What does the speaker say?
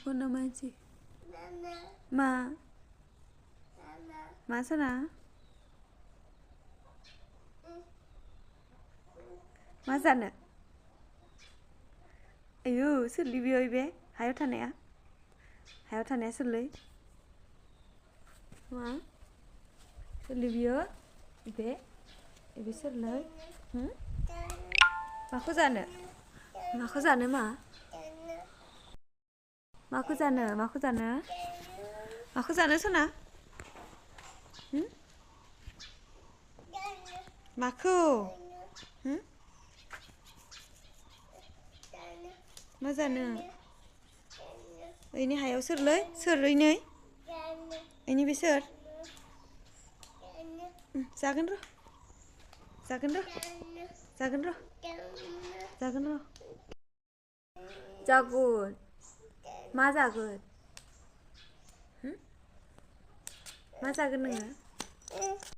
Kok nama sih? Ma. Ma sana? Ma sana? Ayo, सोरलै बेयाव बे हायाव थानाया? हायाव थानाया सोरलै? मा? सोरलै बियो? बे सोरलै? माखौ जानो? माखौ जानो मा? माखौ जानो? माखौ जानो? माखौ जानो सना? माखौ? मा जानो? ओइनि हायाव सोरलै? सोर ओइनै? ओइनि बे सोर? जागोन र'। जागोन र'। जागोन र'। जागोन र'। जागोन। मा जागोन? मा जागोन नोङो?